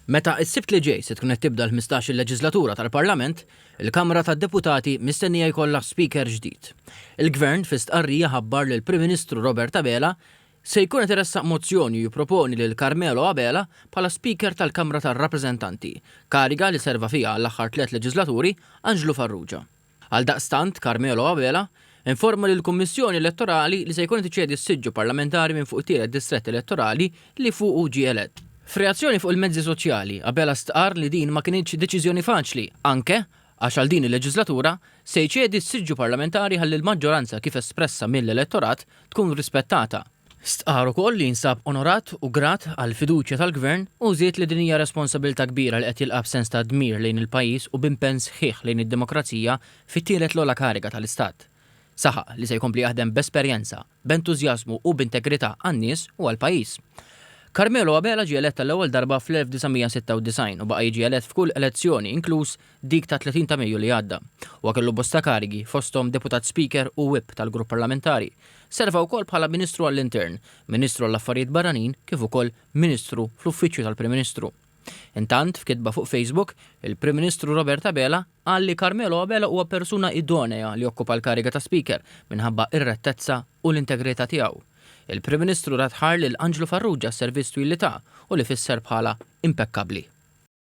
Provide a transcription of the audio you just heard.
Meta s-Sibt li ġej se tkun qed tibda l-ħmistax-il leġislatura tal-Parlament, il-Kamra tad-Deputati mistennija jkollha Speaker ġdid. Il-Gvern fi stqarrija ħabbar li l-Prim Ministru Robert Abela se jkun qed iressaq mozzjoni u jipproponi lil Carmelo Abela bħala Speaker tal-Kamra tar-Rappreżentanti, kariga li serva fiha għall-aħħar tlett leġislaturi Anġlu Farrugia. Għaldaqstant, Carmelo Abela informa lill-Kummissjoni Elettorali li se jkun qed iċedi s-siġġu parlamentari minn fuq it-tielet distrett elettorali li fuqu ġie elett. F'reazzjoni fuq il-mezzi soċjali, Abela stqarr li din ma kinitx deċiżjoni faċli, anke għax għal din il-leġislatura se jċedi s-siġġu parlamentari ħalli l-maġġoranza kif espressa mill-elettorat tkun rispettata. Stqarr ukoll li jinsab onorat u grat għall-fiduċja tal-Gvern u żied li din hija responsabilità kbira li qed jilqa' b'sens ta' dmir lejn il-pajjiż u b'impenn sħiħ lejn id-demokrazija fit-tielet l-ogħla kariga tal-Istat. Saħaq li se jkompli jaħdem b'esperjenza, b'entużjażmu u b'integrità għan-nies u għall-pajjiż. Carmelo Abela ġie elett għall-ewwel darba fl-1996 u baqa' jiġi elett f'kull elezzjoni inkluż dik tat-30 ta' Mejju li għadda. Huwa kellu bosta karigi, fosthom Deputat Speaker u Whip tal-Grupp Parlamentari. Serva wkoll bħala Ministru għall-Intern, Ministru għall-Affarijiet Barranin kif ukoll Ministru fl-Uffiċċju tal-Prim Ministru. Intant, f'kitba fuq Facebook, il-Prim Ministru Robert Abela qal li Carmelo Abela huwa persuna idonea li jokkupa l-kariga ta' Speaker minħabba r-rettezza u l-integrità tiegħu. Il-Prim Ministru radd ħajr lil Anġlu Farrugia għas-servizz twil li ta u li fisser bħala impekkabbli.